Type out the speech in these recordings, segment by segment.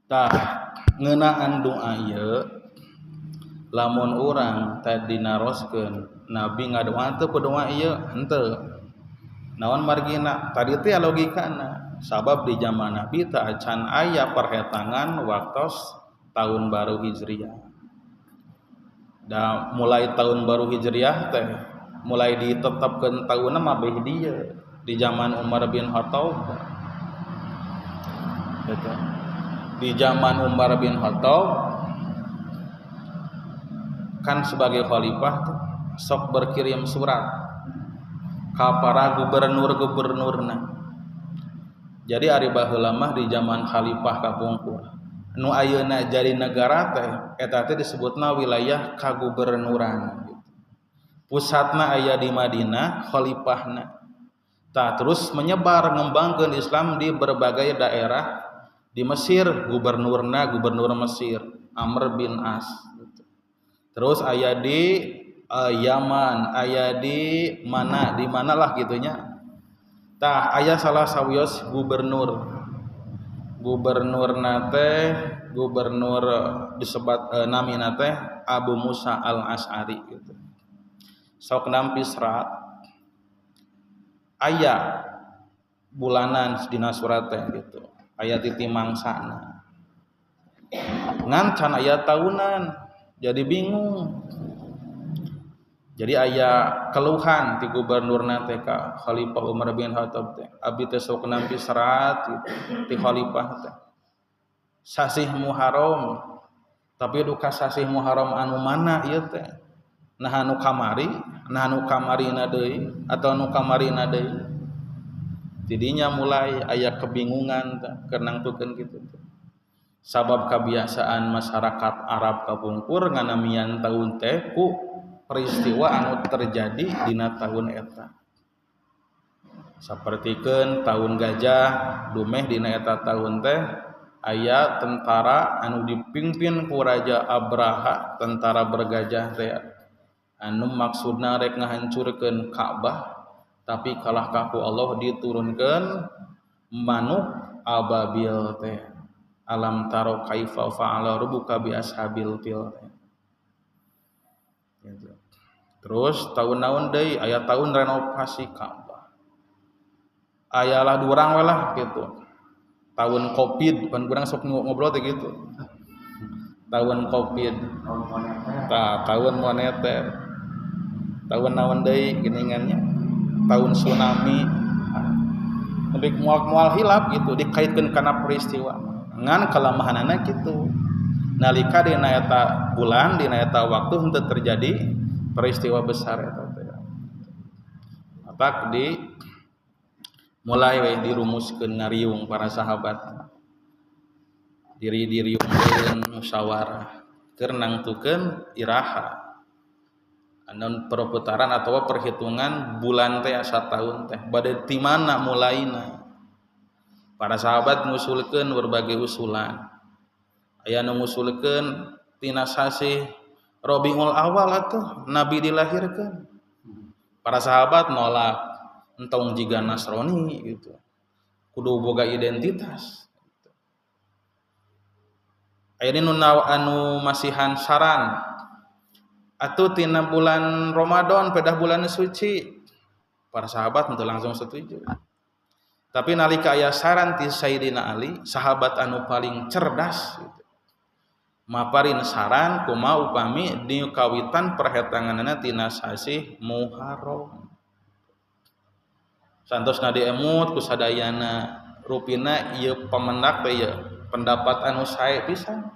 Tah, ngeunaan doa ieu, lamun urang tadi naroskeun Nabi ngadoa teu ku doa ieu, henteu. Naon margina? Tadi teh logikana, sabab di zaman Nabi teh acan aya perhetangan waktos tahun baru Hijriah. Da mulai tahun baru Hijriah teh mulai ditetapkeun taunna mah beh dieu di zaman Umar bin Khattab. Gitu. Di zaman Umar bin Khattab kan sebagai khalifah tuh sok berkirim surat ka para gubernur-gubernurna. Jadi ari baheula mah di zaman khalifah kapungkur, nu ayeuna jadi negara teh eta teh disebutna wilayah kagubernuran gitu. Pusatna aya di Madinah, khalifahna. Tah, terus menyebar ngembangkeun Islam di berbagai daerah. Di Mesir gubernurna gubernur Mesir Amr bin As gitu. Terus aya di Yaman, aya di mana, di mana lah gitunya. Tah, aya salah sawios gubernur. Gubernurna teh gubernur disebat namina teh Abu Musa Al-Asy'ari gitu. Sok nampi serat aya bulanan dina surat teh gitu. Aya titi mangsana. Ngan can aya tahunan, jadi bingung. Jadi aya keluhan ti gubernurna teh ka Khalifah Umar bin Khattab teh. Abdi teh sok nampi serat gitu ti khalifah teh. Sasih Muharram, tapi duka sasih Muharram anu mana ieu teh? Nah anu kamari, nah anu kamarina deui atau anu kamarina deui. Tidinya mulai aya kebingungan teh keur nangtukeun kitu teh. Sabab kebiasaan masyarakat Arab kapungkur nganamian taun teh ku peristiwa anu terjadi dina tahun eta. Sapertikeun tahun gajah, dumeh dina eta tahun teh aya tentara anu dipimpin ku Raja Abraha, tentara bergajah teh anu maksudna rek ngahancurkeun Ka'bah, tapi kalah ka ku Allah diturunkeun manuk ababil teh. Alam taro kaifa fa'ala rabbuka bi ashabil fil teh. Gitu. Terus tahun naon deui aya tahun renovasi Ka'bah. Ayalah durang we lah gitu. Tahun Covid, pan kurang sok ngobrol teh gitu. Tahun Covid. Tahun moneter. Tah, tahun moneter. Tahun naon deui geuningannya? Tahun tsunami. Lebih mual-mual hilap gitu dikaitkeun kana peristiwa. Ngan kelemahanana kitu. Nalika dina eta bulan, dina eta waktu henteu terjadi peristiwa besar eta teh. Matak di mulai we dirumuskeun ngariung para sahabat. Diri diriungkeun musyawarah keur nangtukeun iraha. Anu perputaran atau perhitungan bulan teh asa tahun teh bade ti mana mulaina. Para sahabat ngusulkeun berbagai usulan. Aya nu ngusulkeun tina sasih Rabiul Awal atuh Nabi dilahirkeun. Para sahabat nolak, entong jiga Nasrani gitu. Kudu boga identitas. Aya nu anu masihan saran atuh tina bulan Ramadan pedah bulan suci. Para sahabat henteu langsung setuju. Tapi nalika aya saran ti Sayyidina Ali, sahabat anu paling cerdas gitu. Maparin saran kumaha upami di kawitan perhetanganna tina sasih Muharram. Santosna diemut ku sadayana, rupina ieu pamendak teh ieu pendapat anu sae pisan.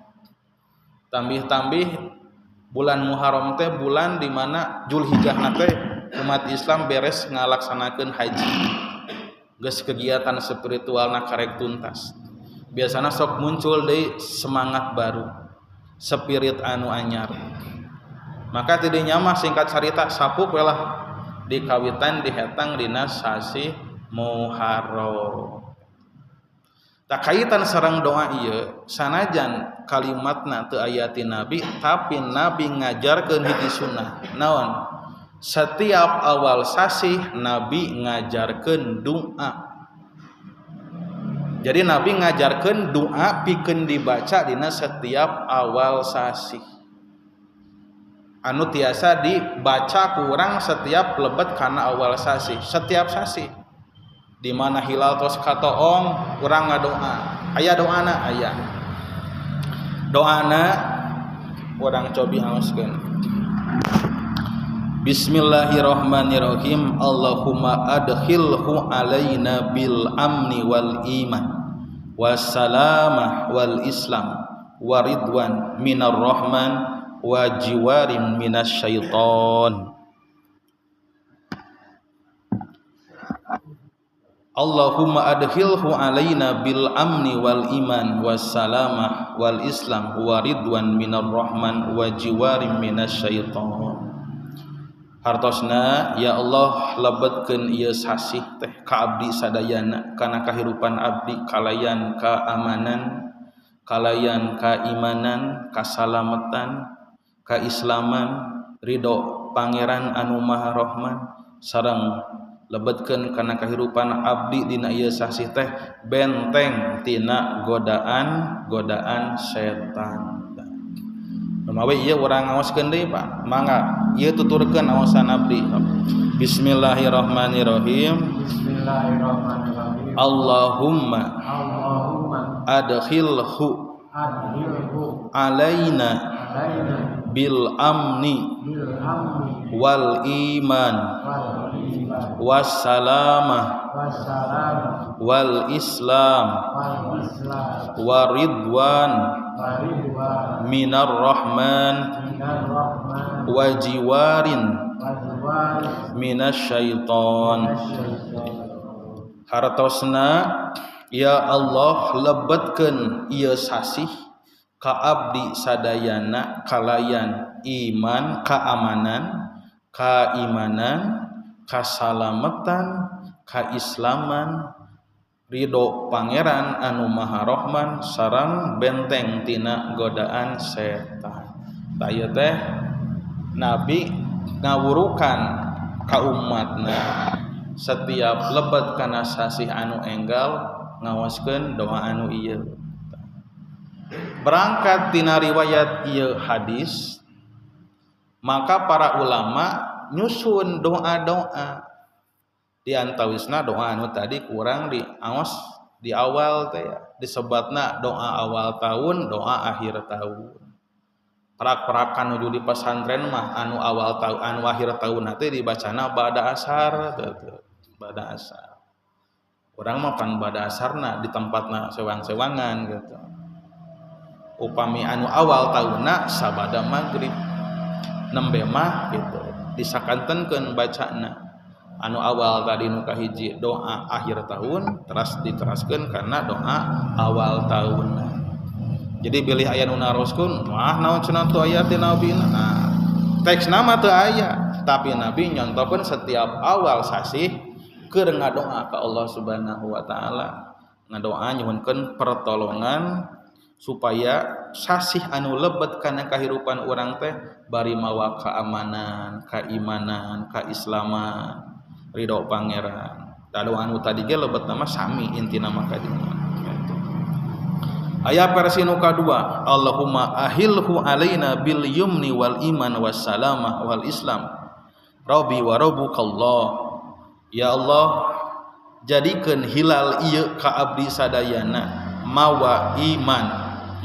Tambih-tambih bulan Muharram teh bulan di mana Julhijjahna teh umat Islam beres ngalaksanakeun haji. Geus kegiatan spiritualna karek tuntas. Biasana sok muncul deui semangat baru, spirit anu anyar. Maka tidinya mah singkat carita sapuk we lah dikawitan dihetang dina sasih Muharram. Tak kaitan sareng doa ieu sanajan kalimatna teu aya ti Nabi, tapi Nabi ngajarkeun hiji sunnah. Naon? Setiap awal sasih Nabi ngajarkeun doa. Jadi Nabi ngajarkeun doa pikeun dibaca dina setiap awal sasih. Anu tiasa dibaca kurang setiap lebet kana awal sasih, setiap sasih. Di mana hilal tos katoong urang ngadoa. Aya doana aya. Doana urang cobi aoskeun. Bismillahirrahmanirrahim. Allahumma adkhilhu alaina bil amni wal iman wassalamah wal islam waridwan minar rahman wa jiwarin minasyaiton. Allahumma adkhilhu alaina bil amni wal iman wassalamah wal islam waridwan minar rahman wa jiwarin minasyaiton. Hartosna ya Allah lebetkeun ieu sasih teh ka abdi sadayana kana kahirupan abdi kalayan kaamanan kalayan kaimanan kasalametan kaislaman ridho pangeran anu maha rahman sareng lebetkeun kana kahirupan abdi dina ieu sasih teh benteng tina godaan setan. Mawe ieu urang ngaoskeun deui Pak, mangga ieu tuturkeun aosan abdi. Bismillahirrahmanirrahim. Bismillahirrahmanirrahim. Allahumma adkhilhu alaina bil amni wal iman wassalamah wal islam waridwan minar rahman wa jiwarin minasyaiton. Hartosna ya Allah lebetkeun ieu sasih ka abdi sadayana kalayan iman kaamanan kaimanan kasalametan kaislaman ridho pangeran anu maha rahman sareng benteng tina godaan setan. Tah ieu teh Nabi ngawurukan ka umatna setiap lebet kana sasih anu enggal ngawaskeun doa anu ieu. Berangkat tina riwayat ieu hadis, maka para ulama nyusun doa-doa. Di antawisna doa anu tadi kurang diaos di awal teh disebatna doa awal tahun, doa akhir tahun. Perak-perakan nuju di pesantren mah anu awal tahun, anu akhir tahun teh dibacana ba'da asar teh, ba'da asar. Urang mah pan ba'da asarna di tempatna sewang-sewangan gitu. Upami anu awal tahunna sabada maghrib nembe mah gitu disakantenkeun bacana. Anu awal tadi nu kahiji doa akhir tahun teras diteraskeun karena doa awal tahun. Jadi bilih aya nu naroskeun wah naon cenah tu aya ti nabi. Nah, teks nama teu aya, tapi nabi nyontokeun setiap awal sasih keur ngadoa ka Allah Subhanahu wa taala. Ngadoa nyuhunkeun pertolongan supaya sasih anu lebet kana kahirupan urang teh bari mawa keamanan, keimanan, keislaman, ridho pangeran. Lalu anu tadi ge lebet nama sami intina mah kadinya. Aya versi nu kadua, Allahumma ahilhu alaina bil yumni wal iman was salamah wal islam. Rabbi wa rabbukallah. Ya Allah, jadikeun hilal ieu ka abdi sadayana mawa iman,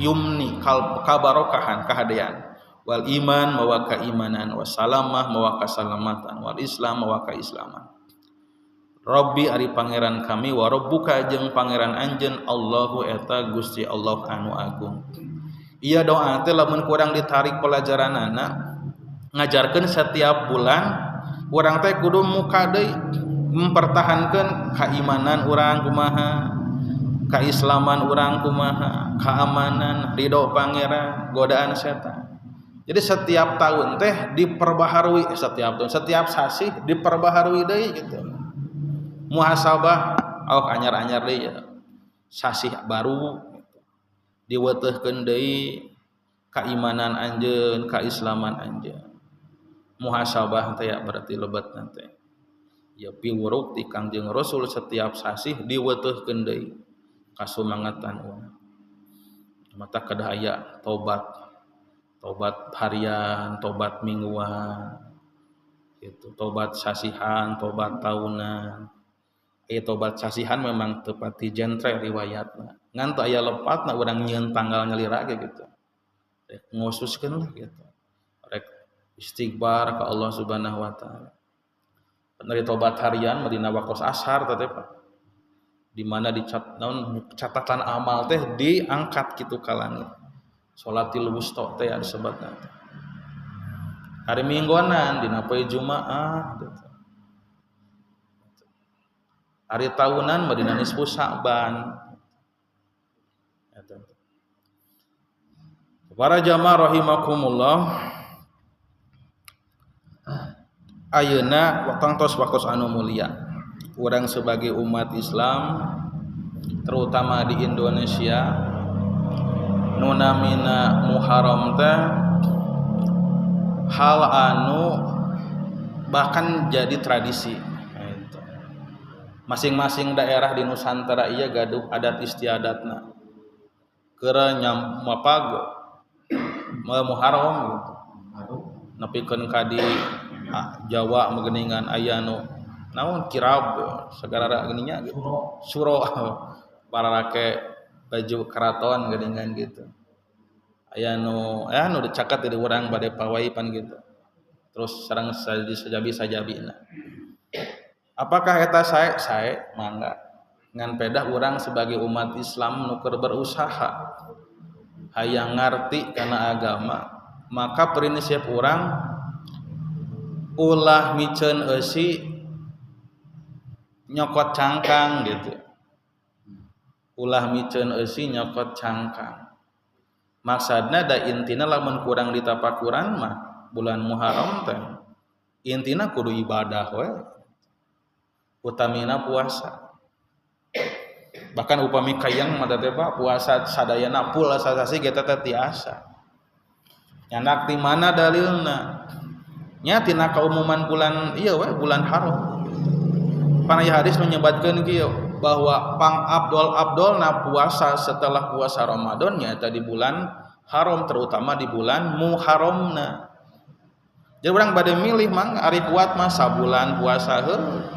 yumni kabarokahan kahadean, wal iman mawa keimanan, was salamah mawa kasalamatan, wal islam mawa keislaman. Rabbi ari pangeran kami wa rabbuka jeung pangeran anjeun Allahu eta Gusti Allah anu agung. Ieu doa teh lamun kurang ditarik pelajaranana ngajarkeun setiap bulan urang teh kudu muka deui mempertahankeun keimanan urang kumaha, keislaman urang kumaha, keamanan, ridho pangeran, godaan setan. Jadi setiap tahun teh diperbaharui, setiap tahun, setiap sasih diperbaharui deui gitu. Muhasabah awak anyar-anyar deui ya. Sasih baru gitu. Diwetehkeun deui keimanan anjeun, keislaman anjeun. Muhasabah teh ya berarti lebetna teh. Ya piwuruk ti Kangjeng Rasul setiap sasih diwetehkeun deui. Kasumangetan urang. Mata kedah aya tobat. Tobat harian, tobat mingguan. Gitu, tobat sasihan, tobat tahunan. Aya tobat sasihan memang tepat di jentre riwayatna. Ngan teu aya lepatna urang nyieun tanggal nyalira ge gitu. Rek ngususkeun lah gitu. Rek istighfar ka Allah Subhanahu wa taala. Dari tobat harian madina waktu ashar teh Pak. Di mana dicat naon catatan amal teh diangkat kitu ka langit. Salatil wusta teh disebutna teh. Hari mingguanan dina poe Jumaah gitu. Hari tahunan madina nisfu Sya'ban. Para jamaah rahimakumullah, ayeuna tangtos waktos anu mulia. Urang sebagai umat Islam terutama di Indonesia nu namina Muharram teh hal anu bahkan jadi tradisi. Masing-masing daerah di Nusantara ieu gaduh adat istiadatna. Keur nyamapag Muharram gitu. Nepikeun ka di Jawa meugeningan aya nu naon kirab sagarara geuning gitu. Suro pararake baju keraton geuningan gitu. Aya nu aya nu dicaket di urang bade pawaipan gitu. Terus sareng sajabi-sajabina. Apakah eta sae? Sae mangga. Ngan pedah urang sebagai umat Islam nu keur berusaha hayang ngarti kana agama, maka prinsip urang ulah miceun eusi nyokot cangkang gitu. Ulah miceun eusi nyokot cangkang. Maksudna da intina lamun kurang ditapakuran mah bulan Muharram teh intina kudu ibadah we. Utamina puasa. Bahkan upami kayang mah teh Pak puasa sadayana full sasasi ge teh tiasa. Nyanak ti mana dalilna? Nya tina kaumuman bulan ieu we bulan Haram. Pan aya hadis menyebatkeun kieu bahwa pang abdol-abdolna puasa setelah puasa Ramadan nyaeta di bulan Haram terutama di bulan Muharramna. Jadi urang bade milih mang ari kuat mah sabulan puasa heuh.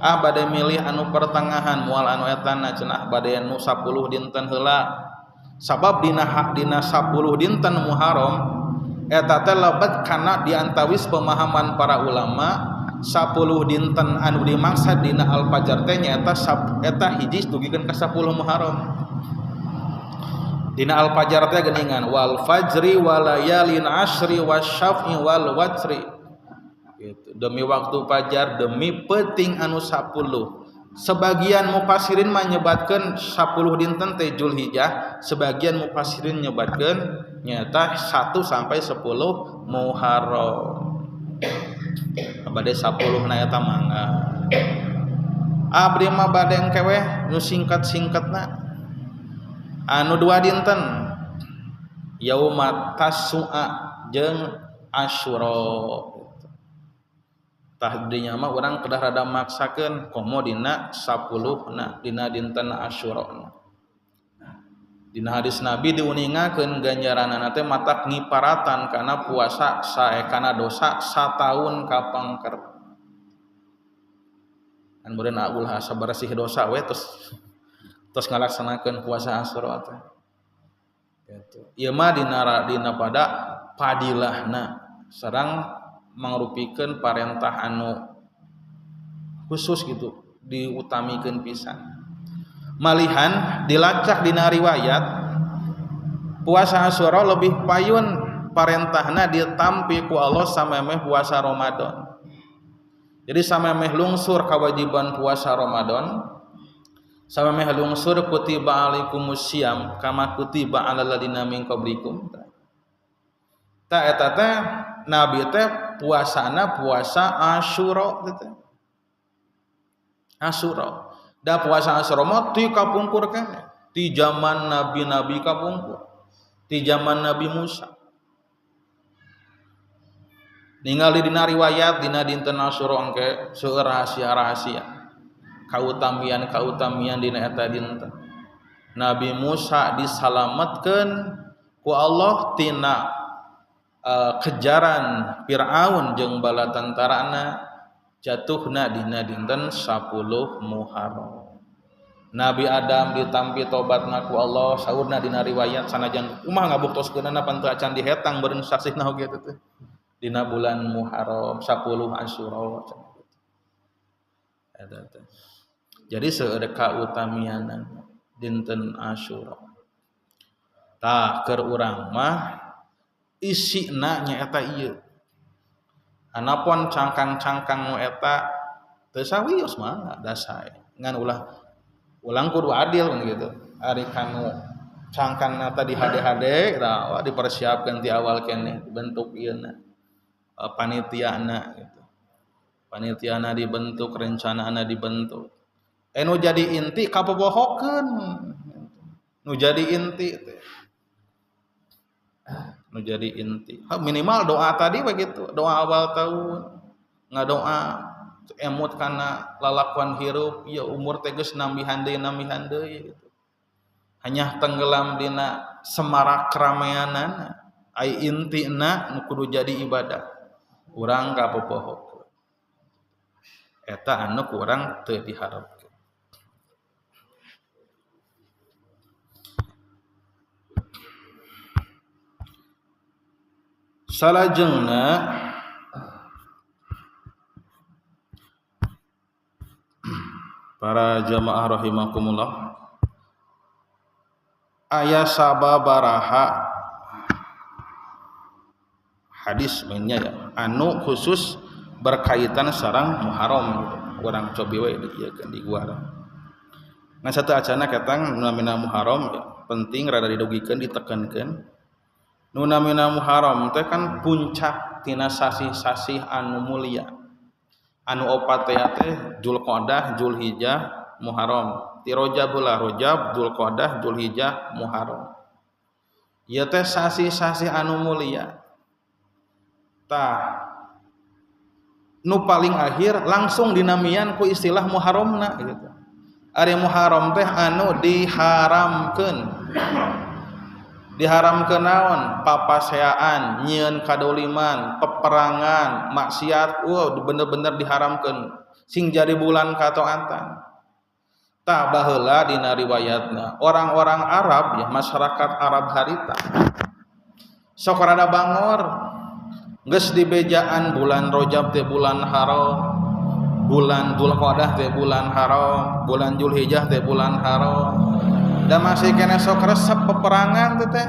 Ah bade milih anu pertengahan moal anu etana cenah bade anu 10 dinten heula. Sabab dina hak dina 10 dinten Muharram eta teh lebet kana diantawis pemahaman para ulama 10 dinten anu dimaksud dina al-fajar teh nyaeta eta hiji dugikeun ka 10 Muharram. Dina al-fajar teh geuningan wal fajri walayalin asri wasyaf'i wal watri. Gitu. Demi waktu fajar, demi peuting anu 10. Sebagian mufasirin menyebatkeun 10 dinten teh Zulhijjah, sebagian mufasirin nyebatkeun nyaeta 1 sampai 10 Muharram. Bade 10 na eta mangga. Abdi mah bade engke weh nu singkat-singkatna. Anu 2 dinten Yauma Tasu'a jeung Asyura. Tah dinya mah urang kedah rada maksakeun komo dina 10 na dina dinten Asyura. Dina hadis Nabi diuningakeun ganjaranana teh matak ngiparatan kana puasa saekana dosa sataun kapangker. Kan meureun ulah asa bersih dosa we terus ngalaksanakeun puasa Asyura teh. Gitu. Ieu mah dina pada padilahna sareng mangrupikeun parentah anu khusus gitu diutamikeun pisan. Malihan dilacak dina riwayat puasa Asyura lebih payun parentahna ditampi ku Allah samemeh puasa Ramadan. Jadi samemeh lungsur kewajiban puasa Ramadan, samemeh lungsur kutiba alaikumusiyam kama kutiba alal ladina min qablikum. Ta eta teh Nabi teh puasana puasa Asyura teh. Asyura. Da puasa Asyura mah ti kapungkur keneh. Ti zaman nabi-nabi kapungkur. Ti zaman Nabi Musa. Ningali dina riwayat dina dinten Asyura engke seueur rahasia-rahasia. Kautamian-kautamian dina eta dinten. Nabi Musa disalametkeun ku Allah tina kejaran Firaun jeung bala tentarana jatuhna dina dinten 10 Muharram. Nabi Adam ditampi tobatna ku Allah saurna dina riwayat sanajan kumaha ngabuktoskeunana pan teu acan dihetang beureun sasihna oge teh dina bulan Muharram 10 Asyura eta teh. Jadi seueur kautamianan dinten Asyura. Tah keur urang mah isina nyaeta ieu. Anapun cangkang-cangkang nu eta teu sawios mah dasar ngan ulah ulang kudu adil kan gitu. Ari kanu cangkangna tadi hade-hade tah dipersiapkeun ti awal keneh bentuk ieu na panitiana gitu. Panitiana dibentuk, rencanana dibentuk. Nu jadi inti kapopohokeun. Nu jadi inti teh. Nu jadi inti. Minimal doa tadi begitu, doa awal tahun. Ngadoa emut kana lalakuan hirup, ya umur teh geus nambihan deui gitu. Hanya tenggelam dina semarak keramaianana, ai intina nu kudu jadi ibadah. Urang kapopohokeun. Eta anu kurang teu diharapkeun. Salajengna para jamaah rahimakumullah, aya sababaraha hadis mainnya ya anu khusus berkaitan sarang Muharram gitu. Urang cobi we diieukeun di guara. Nah satu acana ketang namina Muharram ya, penting rada didugikeun ditekankeun. Nu namina Muharram teh kan puncak tina sasih-sasih anu mulia. Anu opat teh teh Julqa'dah, Julhijjah, Muharram. Ti Rajab lah Rajab, Julqa'dah, Julhijjah, Muharram. Ieu teh sasih-sasih anu mulia. Tah nu paling akhir langsung dinamian ku istilah Muharramna gitu. Ari Muharram teh anu diharamkeun. Diharamkeun naon? Papaseaan, nyieun kadoliman, peperangan, maksiat, wow bener-bener diharamkeun sing jadi bulan kataatan. Tah baheula dina riwayatna orang-orang Arab ya masyarakat Arab harita sok rada bangor geus dibejaan bulan Rajab teh bulan haram, bulan Dzulqa'dah teh bulan haram, bulan Dzulhijjah teh bulan haram. Da masih kena sok resep peperangan teh teh.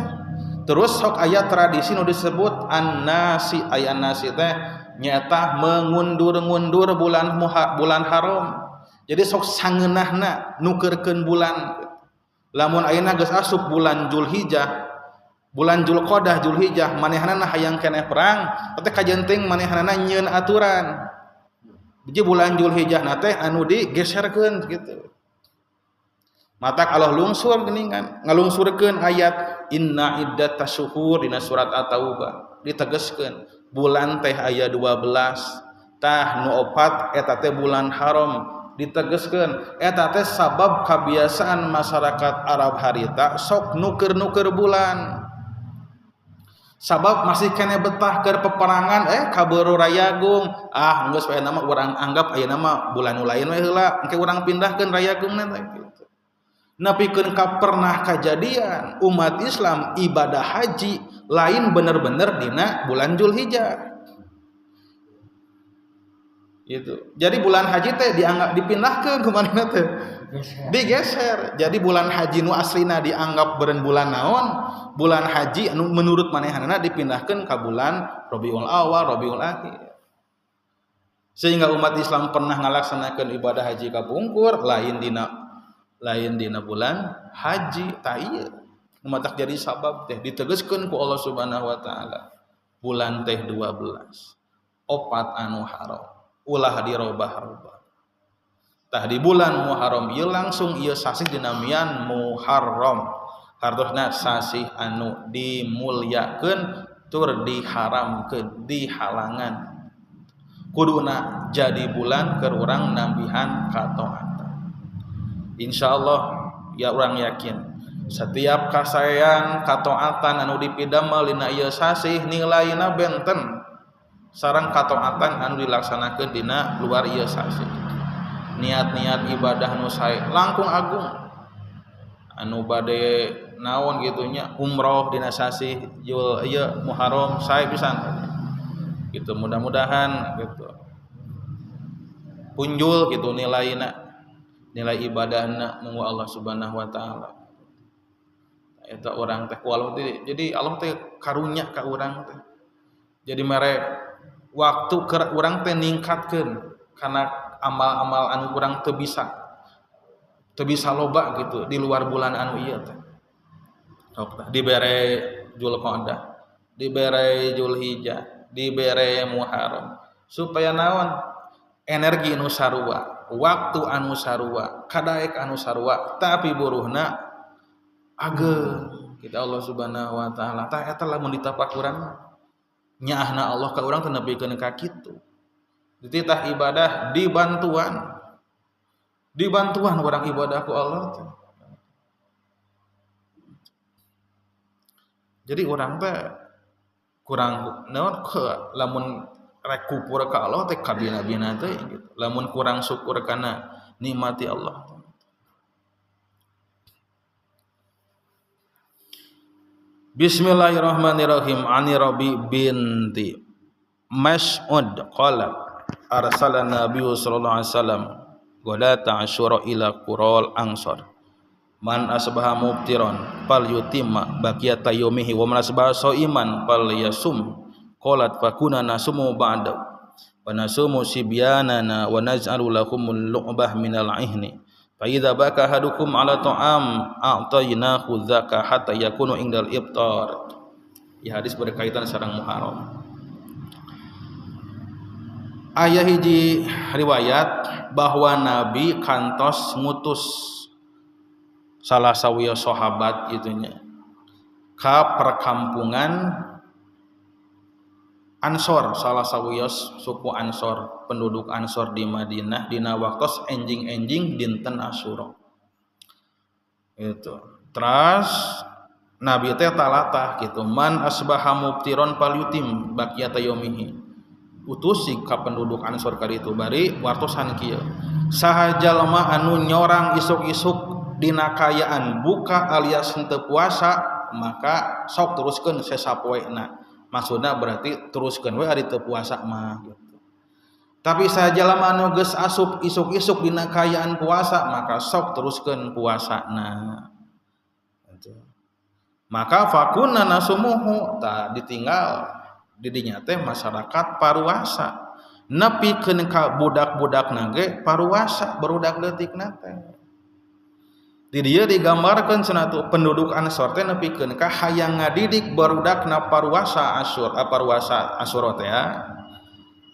Terus sok aya tradisi nu disebut an-nasi, aya an-nasi teh nyaeta mengundur-ngundur bulan bulan haram. Jadi sok sangeunahna nukeurkeun bulan. Lamun ayeuna geus asup bulan Dzulhijjah, bulan Dzulqa'dah, Dzulhijjah, manehanana hayang keneh perang, teh kajenting manehanana nyieun aturan. Jadi bulan Dzulhijjah na teh anu digeserkeun gitu. Matak Allah lungsur geuningan, ngalungsurkeun ayat inna iddatas syuhur dina surat At-Taubah ditegeskeun bulan teh aya 12, tah nu opat eta teh bulan haram ditegeskeun eta teh sabab kabiasaan masyarakat Arab harita sok nuker-nuker bulan. Sabab masih kene betah keur peperangan kaberu rayagung, ah geus we nama urang anggap ayeuna mah bulan nu lain we heula, engke urang pindahkeun rayagungna teh gitu. Napikeun ka pernah kajadian umat Islam ibadah haji lain bener-bener dina bulan Dzulhijjah. Gitu. Jadi bulan haji teh dianggap dipindahkeun kumaha teh? Digeser. Jadi bulan haji nu aslina dianggap beureun bulan naon? Bulan haji anu menurut manehanana dipindahkeun ka bulan Rabiul Awal, Rabiul Akhir. Sehingga umat Islam pernah ngalaksanakeun ibadah haji kapungkur lain dina bulan haji. Tah ieu matak jadi sabab teh ditegeskeun ku Allah Subhanahu wa taala. Bulan teh 12. Opat anu haram, ulah dirobah-robah. Tah di bulan Muharram ieu langsung ieu sasih dinamian Muharram. Hartosna sasih anu dimulyakeun tur diharamkeun, dihalangan. Kuduna jadi bulan keur urang nambihan kataatan. Insyaallah ya urang yakin Setiap kasaean kataatan anu dipidamel dina ieu sasih nilaina benten sareng kataatan anu dilaksanakeun dina luar ieu sasih. Niat-niat ibadah nu sae langkung agung. Anu bade naon kitu nya umroh dina sasih Jul ieu Muharram sae pisan. Gitu mudah-mudahan gitu. Punjul gitu nilaina, nilai ibadahna munggu Allah Subhanahu wa taala. Eta urang teh ku Allah teh, jadi Allah teh karunya ka urang teh. Jadi mere waktu keur urang teh ningkatkeun kana amal-amal anu urang teu bisa loba gitu di luar bulan anu ieu teh. Sok tah dibere Julqa'dah, dibere Julhijjah, dibere Muharram supaya naon? Energi nu sarua, waktu anu sarua, kadaek anu sarua, tapi buruhna ageung kita Allah Subhanahu wa taala. Tah eta lamun ditapakuran nyaahna Allah ka urang teh nepikeun ka kitu. Dititah ibadah dibantuan. Dibantuan urang ibadah ku Allah teh. Jadi urang teh kurang naon lamun rek kupur ka Allah teh kabina-bina teh gitu. Lamun kurang syukur kana nikmati Allah. Bismillahirrahmanirrahim. Ani Rabi binti Mas'ud qala arsala Nabi sallallahu alaihi wasallam ghadata Asyura ila Qural Ansor man asbaha mubtiran fal yutimma baqiyata yaumihi wa man asbaha shaiman fal yasum qalat fakuna nasumu ba'da wa nasumu sibyanana wa naj'alu lahumul lu'bah minal ihni fa idza baka ahadukum ala ta'am a'tainahu dzaka hatta yakunu indal iftar. Ya, hadis berkaitan sareng Muharram. Aya hiji riwayat bahwa Nabi kantos ngutus salah sawiya sahabat itunya ka perkampungan Ansor, salah sawios suku Ansor, penduduk Ansor di Madinah dina waktos enjing-enjing dinten Asyura. Itu. Terus Nabi teh talatah gitu, man asbaha mubtiron falyutim baqiyata yaumihi. Utus si ka penduduk Ansor kali itu bari wartosan kieu. Saha jalma anu nyorang isuk-isuk dina kayaan buka alias henteu puasa, maka sok teruskeun sapoena. Maksudna berarti teruskeun we ari teu puasa mah gitu. Tapi sajalma anu geus asup isuk-isuk dina kayaan puasa, maka sok teruskeun puasana. Gitu. Maka fakuna nasumuhu tah ditinggal di dinya teh masyarakat paruasa. Nepikeun ka budak-budakna ge paruasa barudak leutikna teh. Di dieu digambarkeun cenah tuh penduduk Ansor teh nepikeun ka hayang ngadidik barudakna paruasa Asyur, paruasa Asyura teh ya.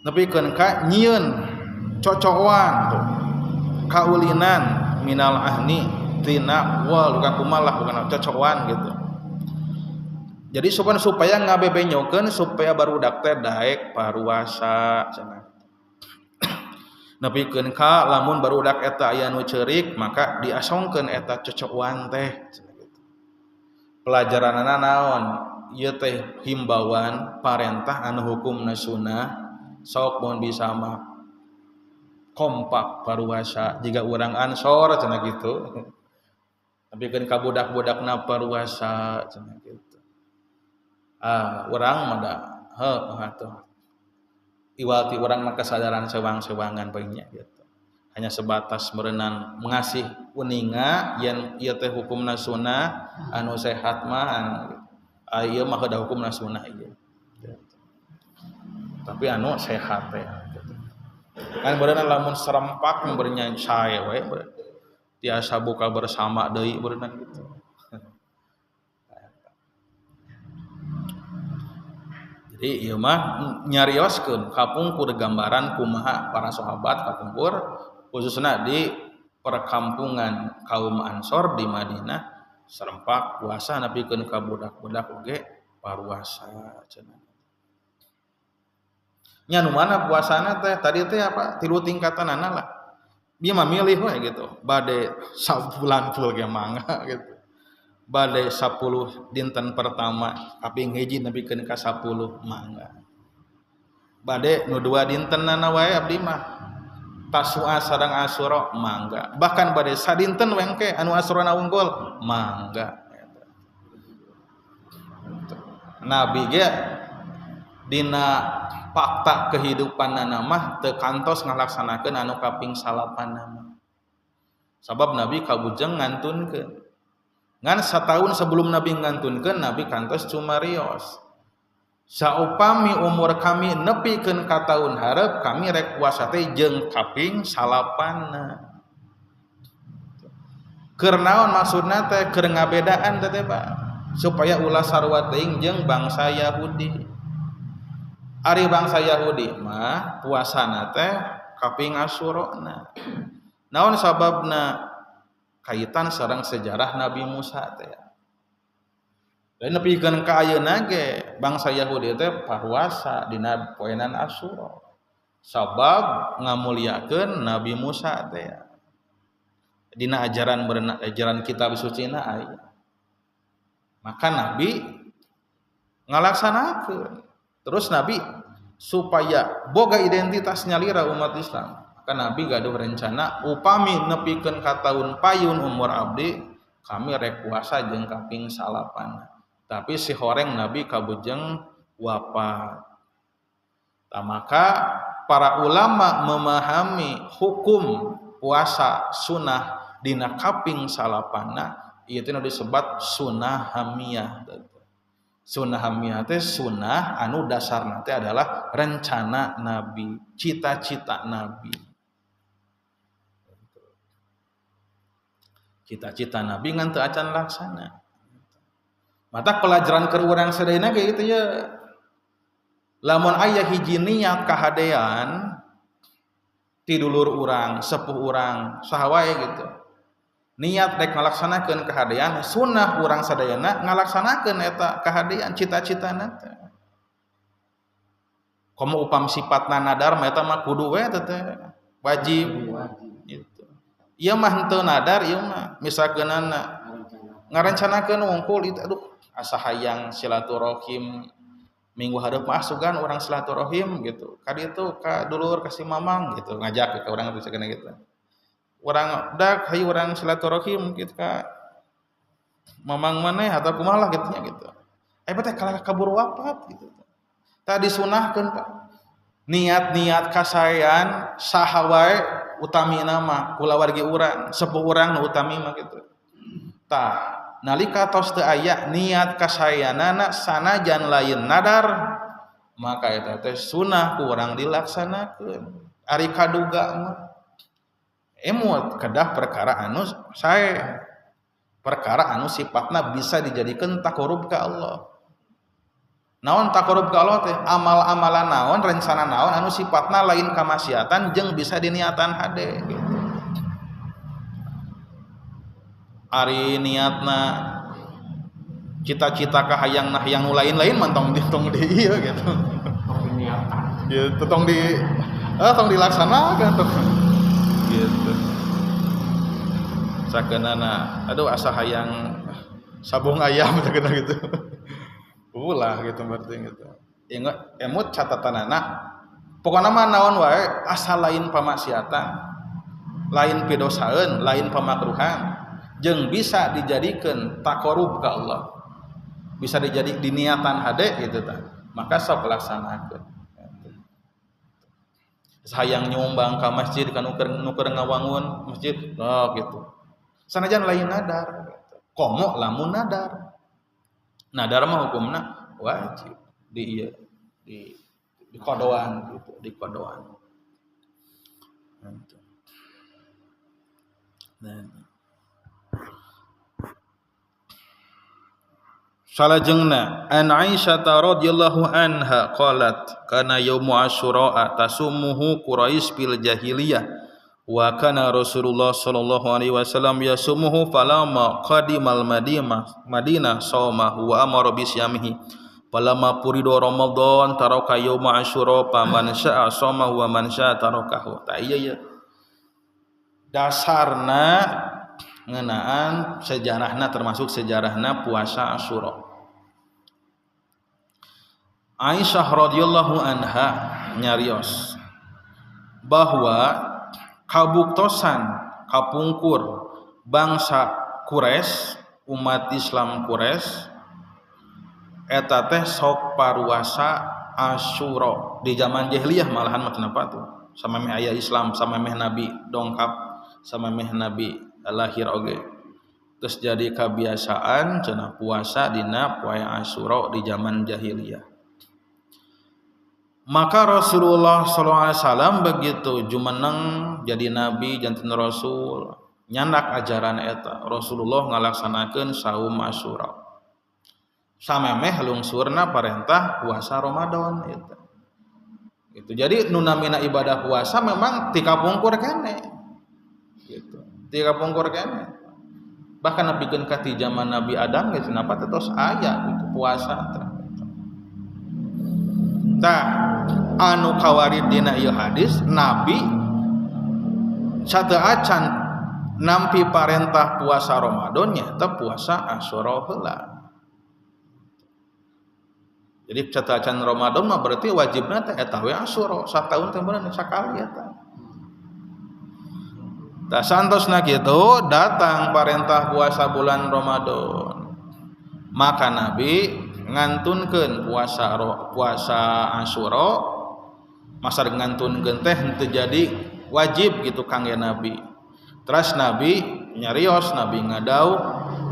Nepikeun ka nyieun cocoan tuh kaulinan minal ahni tina wal bukan kumalah bukan cocoan gitu. Jadi supaya ngabebenyokeun supaya barudak teh daek paruasa cenah. Nepikeun ka lamun barudak eta aya nu ceurik maka diasongkeun eta cocokan teh gitu. Pelajaranana naon? Ieu teh himbauan parentah anu hukumna sunnah sok mun bisa mah kompak paruasa jiga urang Ansor cenah gitu. Nepikeun ka budak-budakna paruasa cenah gitu. Ah, urang mah da heuh atuh. Iwalti orang mah kesadaran sewang-sewangan banyak gitu. Hanya sebatas merenang mengasih uninga yang ieu teh hukumna sunnah anu sehat mah anu ieu mah da hukumna sunnah ieu. Gitu. Tapi anu sehat teh gitu. Kan berenang lamun serempak memberinya sae we tiasa buka bersama deui berenang gitu. Jadi ieu mah nyarioskeun kapungkur gambaran kumaha para sahabat kapungkur khususna di perkampungan kaum Ansor di Madinah serempak puasa nepikeun ka budak-budak oge paruasa cenah. Nya nu mana puasana teh tadi teh apa tilu tingkatanana lah. Dia mah milih we gitu. Bade sabulan full ge mangga gitu. Bade 10 dinten pertama kaping hiji nepikeun ka 10 mangga. Bade nu 2 dintenna wae abdi mah. Tasua sareng Asyura mangga. Bahkan bade sadinten we engke anu Asyurana unggul mangga. Nabi ge dina fakta kehidupanna mah teu kantos ngalaksanakeun anu kaping salapanna mah. Sabab Nabi kabujeng ngantunkeun. Ngan satahun sebelum Nabi ngantunkeun, Nabi kantos cumarios. Saupami umur kami nepikeun ka taun hareup, kami rek puasa teh jeung kaping salapanna. Keur naon maksudna teh? Keur ngabedaan teh Pak, supaya ulah sarua teuing jeung bangsa Yahudi. Ari bangsa Yahudi mah puasana teh kaping Asyurana. Naon sababna? Kaitan sareng sejarah Nabi Musa teh. Dan nepikeun ka ayeuna ge bangsa Yahudi teh paruasa dina poenan Asyura. Sabab ngamuliakeun Nabi Musa teh. Dina ajaran ajaran kitab sucina aya. Maka Nabi ngalaksanakeun. Terus Nabi supaya boga identitas nyalira umat Islam, maka Nabi gaduh rencana upami nepikeun ka taun payun umur abdi kami rek puasa jeung kaping salapan. Tapi si horeng Nabi kabujeng wafat. Tah maka para ulama memahami hukum puasa sunah dina kaping salapana ieu teh disebut sunah hamiyah. Sunah hamiyah teh sunah anu dasarna teh adalah rencana Nabi, cita-cita Nabi. Cita-cita Nabi ngan teu acan laksana. Mata pelajaran keur urang sadayana ge kitu ya. Lamun aya hiji niat kahadean ti dulur urang, sepuh urang, saha wae gitu. Niat rek ngalaksanakeun kahadean, sunah urang sadayana ngalaksanakeun eta kahadean cita-citana teh. Komo upam sifatna nadar mah eta mah kudu we teh wajib gitu. Ieu mah henteu nadar ieu mah misalkeunana ngarencanakeun wungkul itu aduh asa hayang silaturahim minggu hareup mah sugan urang silaturahim gitu. Ka ditu ka dulur ka si mamang gitu ngajak ke urang misalkeun gitu. Urang dak hayu urang silaturahim gitu ka mamang maneh atau kumaha lah gitu nya gitu. Teh kalah kabur wafat gitu. Tadi disunahkeun Pak. Niat-niat kasaean saha wae utamina mah kulawargi urang, sepuh urang nu utami mah gitu. Tah, nalika tos teu aya niat kasaeanana sanajan lain nadar, maka eta teh sunah ku urang dilaksanakeun. Ari kaduga mah emut kedah perkara anu sae, perkara anu sifatna bisa dijadikeun taqarrub ka Allah. Naon taqarrub ka Allah teh? Amal-amalan naon, rencana naon anu sifatna lain kamaksiatan jeung bisa diniatan hade gitu. Ari niatna cita-cita kahayang nah yang lain-lain mah tong di ieu gitu. Tong diniatan. Gitu tong di tong dilaksanakeun tong. Gitu. Sakeunana aduh asa hayang sabung ayam sakeuna gitu. Ulah gitu berarti gitu. Ingat emut catatanana pokona mah naon wae asal lain pamaksiatan, lain pidosaeun, lain pamakruhan jeung bisa dijadikeun taqarrub ka Allah. Bisa dijadi diniatan hade gitu tah. Maka sok laksanakeun. Hayang nyumbang ka masjid ka nuker ngawangun masjid oh gitu. Sanajan lain nadar gitu. Komo lamun nadar. Nadar mah hukumna wajib di ieu di kodoan gitu, di kodoan. Nah. Salajengna an Aisyah radhiyallahu anha qalat kana yaumu Asyura tasumuhu Quraisy fil jahiliyah wa kana Rasulullah sallallahu alaihi wasallam yasumuhu falamma qadimal Madinah shaumahu wa amara bi siyamihi falamma purido Ramadan taraka yauma Asyura faman syaa shaumahu wa man syaa tarakahu. Ta ieu ye dasarna Ngeunaan sejarahna termasuk sejarahna puasa Asyura. Aisyah radhiyallahu anha nyarios bahwa kabuktosan kapungkur bangsa Quraisy, umat Islam Quraisy eta teh sok paruasa Asyura di zaman jahiliyah malahan mah kenapa tuh samemeh aya Islam, samemeh Nabi dongkap, samemeh Nabi lahir oge. Terus jadi kebiasaan cenah puasa dina poe Asyura di zaman jahiliyah. Maka Rasulullah sallallahu alaihi wasallam begitu jumeneng jadi nabi janten rasul nyandak ajaran eta. Rasulullah ngalaksanakeun saum Asyura. Samemeh lungsurna parentah puasa Ramadan eta. Gitu. Jadi nu namina ibadah puasa memang ti kapungkur keneh. Gitu. Ti kapungkur keneh. Bahkan nepikeun ka ti zaman Nabi Adam geus napa teh tos aya gitu puasa teh. Tah anu kawarid dina ieu hadis Nabi sateuacan nampi parentah puasa Ramadan nyaeta puasa Asyura heula. Jadi sateuacan Ramadan mah berarti wajibna teh eta we Asyura sataun teh beunang sakali eta. Tah santosna kitu datang parentah puasa bulan Ramadan. Maka Nabi ngantunkeun puasa puasa Asyura, masa ngantunkeun teh henteu jadi wajib gitu kangge Nabi. Terus Nabi nyarios, Nabi ngadau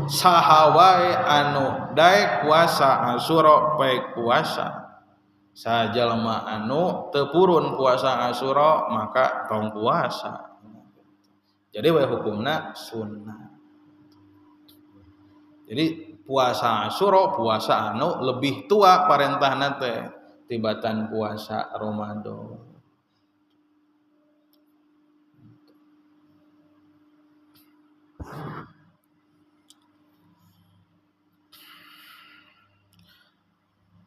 saha wae anu daek puasa Asyura paek puasa. Sajalma anu teu purun puasa Asyura maka tong puasa. Jadi wae hukumna sunnah. Jadi puasa Asyura puasa anu lebih tua parentahna teh tibatan puasa Ramadan.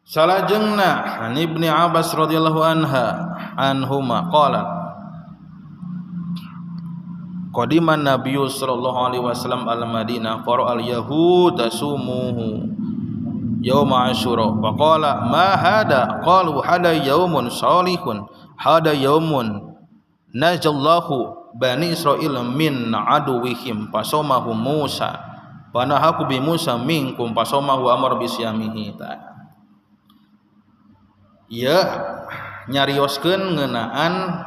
Salajengna an Ibni Abbas radhiyallahu anha anhuma qala qadiman Nabiyyu sallallahu alaihi wasallam al Madinah fara al yahud tasumuhu yauma Asyura faqala ma hada qalu hada yaumun salihun hada yaumun najallahu bani Israil min aduwihim fasomahu Musa panahaku bi Musa minkum fasomahu amar bisyamihi. Ya nyarioskeun ngeunaan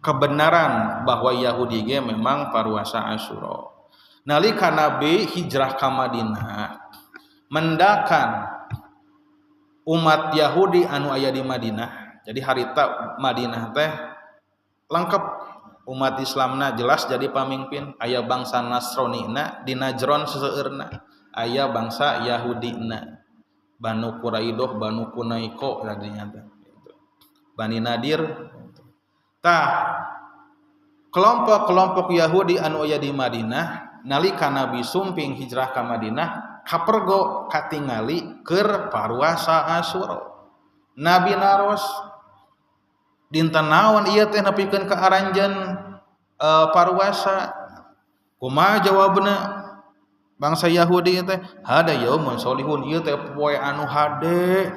kebenaran bahwa Yahudi ge memang paruasa Asyura. Nalika Nabi hijrah ka Madinah mendakan umat Yahudi anu aya di Madinah. Jadi harita Madinah teh lengkap umat Islamna jelas jadi pamimpin, aya bangsa Nasronina di Najron seseueurna, aya bangsa Yahudina. Banu Quraidah, Banu Kunaiko tadinya teh. Bani Nadir. Tah kelompok-kelompok Yahudi anu aya di Madinah nalika Nabi sumping hijrah ka Madinah kapergo katingali keur paruasa Asyura. Nabi naros dinten naon ieu teh nepikeun ka aranjeun paruasa. Kumaha jawabna bangsa Yahudi teh? Hada yaumun solihun, ieu teh poe anu hade.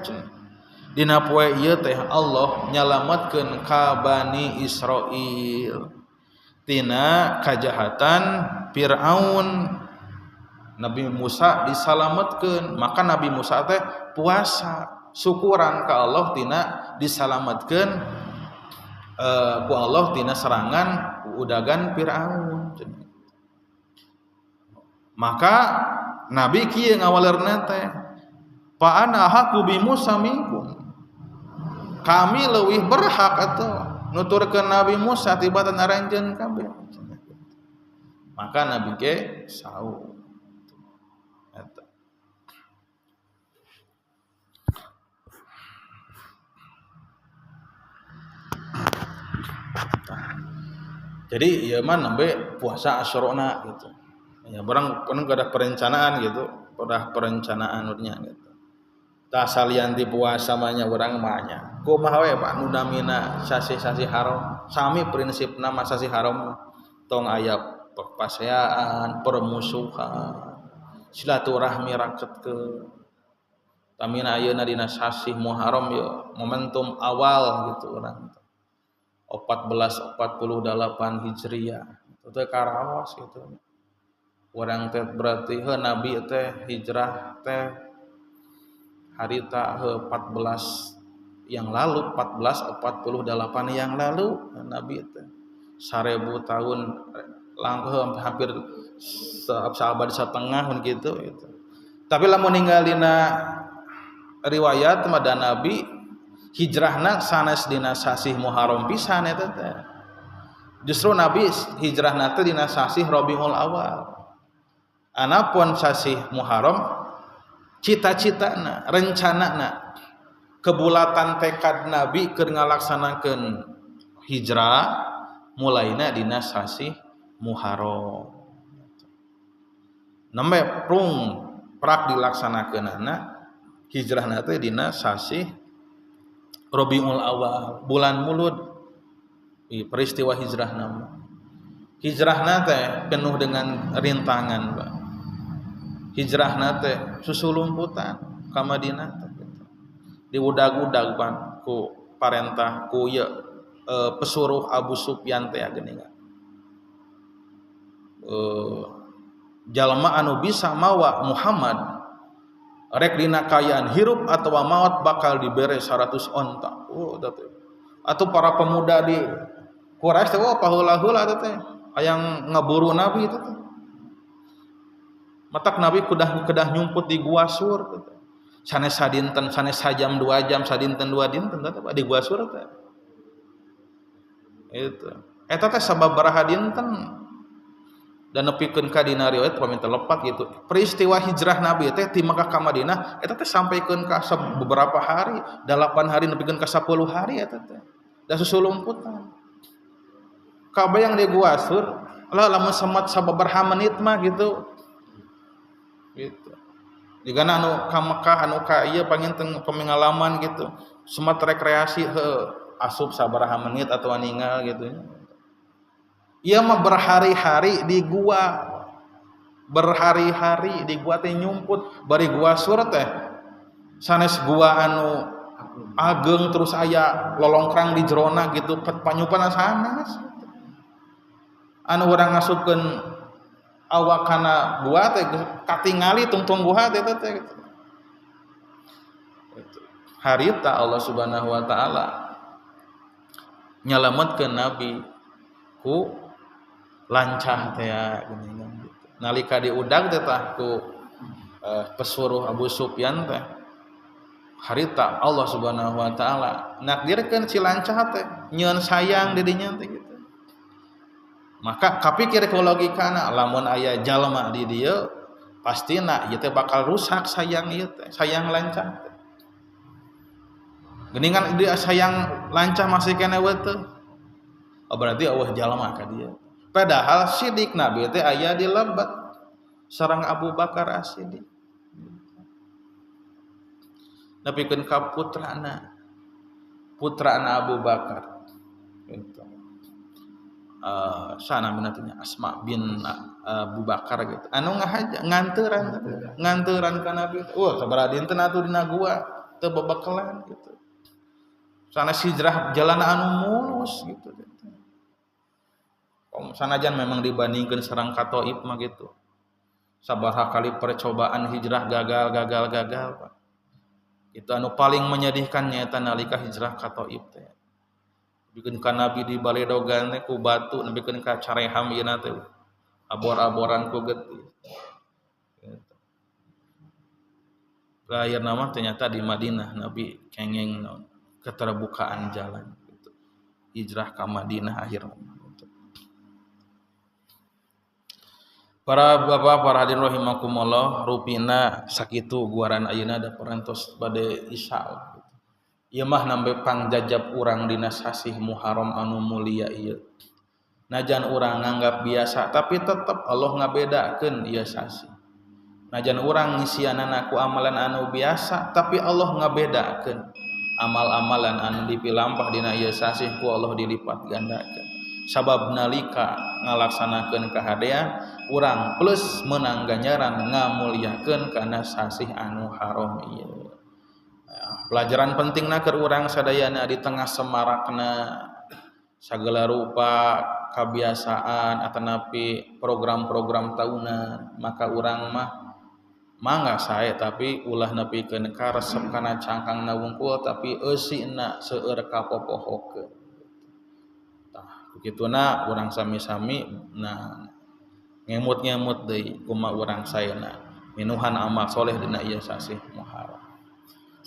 Dina poe ieu teh Allah nyalametkeun ka Bani Israil tina kajahatan Firaun. Nabi Musa disalametkeun, maka Nabi Musa teh puasa syukuran ka Allah tina disalametkeun ku Allah tina serangan udagan Firaun. Maka Nabi kieu ngawalerna teh, fa ana haqqu bi Musa minkum. Kami leuwih berhak atuh nuturkeun Nabi Musa tibatan aranjeun kabeh. Maka Nabi ge saum. Eta. Jadi ieu mah nembe puasa Asyurana gitu. Ya barang kan ada perencanaan gitu, udah perencanaan nya gitu. Tah salian ti puasa mah nya urang mah nya. Kumaha we Pak nu namina sasih-sasih haram. Sami prinsipna mah sasih haram tong aya Paseaan, permusuhan, silaturahmi raketkeun. Tamina ayeuna dina sasih Muharram ye momentum awal gitu urang. 1448 Hijriah. Itu teh karaos gitu. Urang teh berarti heuh Nabi teh hijrah teh harita heuh 14 yang lalu, 1448 yang lalu Nabi teh 1000 tahun langkah hampir saabad setengah gitu gitu. Tapi lamun ninggalina riwayat mah da Nabi hijrahna sanes dina sasih Muharram pisan eta teh. Justru Nabi hijrahna teh dina sasih Rabiul Awal. Anapun sasih Muharram cita-citana, rencanana, kebulatan tekad Nabi keur ngalaksanakeun hijrah mulaina dina sasih Muharram. Nembe prung prak dilaksanakeunana hijrahna teh dina sasih Rabiul Awal, bulan Mulud. Peristiwa hijrahna mah. Hijrahna teh penuh dengan rintangan, Pak. Hijrahna teh susulumputan ka Madinah teh gitu. Diudag-udag pan ku parentah ku ieu pesuruh Abu Sufyan teh geuningan. Jalma anu bisa mawa Muhammad rek dina kaayaan hirup atawa maot bakal dibere 100 onta. Oh, teh. Atau para pemuda di Quraisy teh, oh paheula-heula teh hayang ngaburu Nabi itu teh. Matak Nabi kedah nyumput di Gua Sur teh. Sanes sadinten, sanes sajam 2 jam, sadinten 2 dinten teh di Gua Sur teh. Itu. Eta teh sababaraha dinten dan nepikeun ka dina riwayat paminta lepat gitu. Peristiwa hijrah Nabi teh ti Makkah ka Madinah eta teh sampikeun ka beberapa hari, 8 hari nepikeun ka 10 hari eta teh. Da susulumputan. Kabayang di Gua Sur, lah lamun semat sababaraha menit mah gitu. Gitu. Jigana anu ka Mekah anu ka ieu panginten pengalaman gitu. Semat rekreasi heuh asup sabaraha menit atawa ninggal gitu. Ieu mah berhari-hari di gua. Berhari-hari di gua teh nyumput bari Gua Sur teh sanes gua anu ageng terus aya lolongkrang di jerona gitu panyupan sanes. Anu urang ngasupkeun awak kana gua teh katingali tungtung gua teh teh gitu. Harita Allah Subhanahu wa taala nyalametkeun Nabi ku lancah teh geuningan gitu. Nalika diudag teh tah ku pesuruh Abu Sufyan teh harita Allah Subhanahu wa taala nakdirkeun si lancah teh nyeun sayang di dinya teh gitu. Maka kapikir ku logikana lamun aya jalma di dieu pastina ieu teh bakal rusak sayang ieu teh, sayang lancah teh. Geuningan dia sayang lancah masih keneh we teh. Oh berarti eueuh jalma ka dieu. Padahal sidik Nabi teh aya di lebet sareng Abu Bakar As-Siddiq. Nepikeun ka putrana. Putrana Abu Bakar. Gitu. Sana minatnya Asma bin Abu Bakar gitu. Anu ngahaja nganteran ka Nabi. Wah, sabaraha dinten atuh dina gua teu bebekelan gitu. Sana hijrah jalan anu mulus gitu. Sanajan memang dibandingkan serang ka Taif mah gitu. Sabaraha kali percobaan hijrah gagal Pak. Itu anu paling menyedihkan nyaeta nalika hijrah ka Taif teh. Nepikeun ka Nabi di baledogan teh ku batu, nepikeun ka careham ieu teh. Abor-aboran ku getih. Gitu. Lahir nama ternyata di Madinah Nabi kengeng keterbukaan jalan gitu. Hijrah ka Madinah akhirnya. Para bapak, para hadirin rahimakumullah, rupina sakitu guaran ayeuna da parantos bade isya gitu. Ieu mah nambe pangjajab urang dina sasih Muharram anu mulia ieu. Najan urang nganggap biasa tapi tetep Allah ngabedakeun ieu sasih. Najan urang ngisianana ku amalan anu biasa tapi Allah ngabedakeun amal-amalan anu dipilampah dina ieu sasih ku Allah dilipat gandakeun. Sabab nalika ngalaksanakeun kahadean urang plus menang ganjaran ngamulyakeun kana sasih anu haram ieu. Nah, pelajaran pentingna keur urang sadayana di tengah semarakna sagala rupa kabiasaan atanapi program-program tahunan, maka urang mah mangga sae tapi ulah nepikeun ka resep kana cangkangna wungkul tapi eusina seueur kapopohokeun. Begituna urang sami-sami nah ngemut-ngemut deui kumaha urang saena minuhan amal soleh dina ieu sasih Muharram.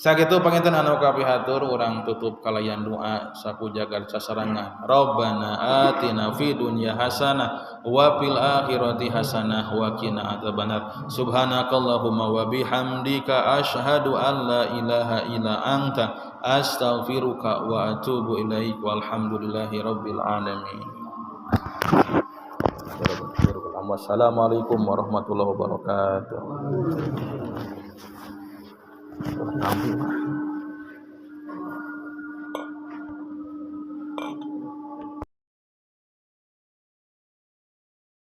Sakitu panginten anu kapihatur urang tutup kalayan doa sapu jagat sasarengan. Rabbana atina fid dunya hasanah wa fil akhirati hasanah wa qina adzabannar. Subhanakallahumma wa bihamdika asyhadu an la ilaha illa anta astaghfiruka wa atubu ilaik. Walhamdulillahi rabbil alamin. Wassalamualaikum warahmatullahi wabarakatuh. Amin.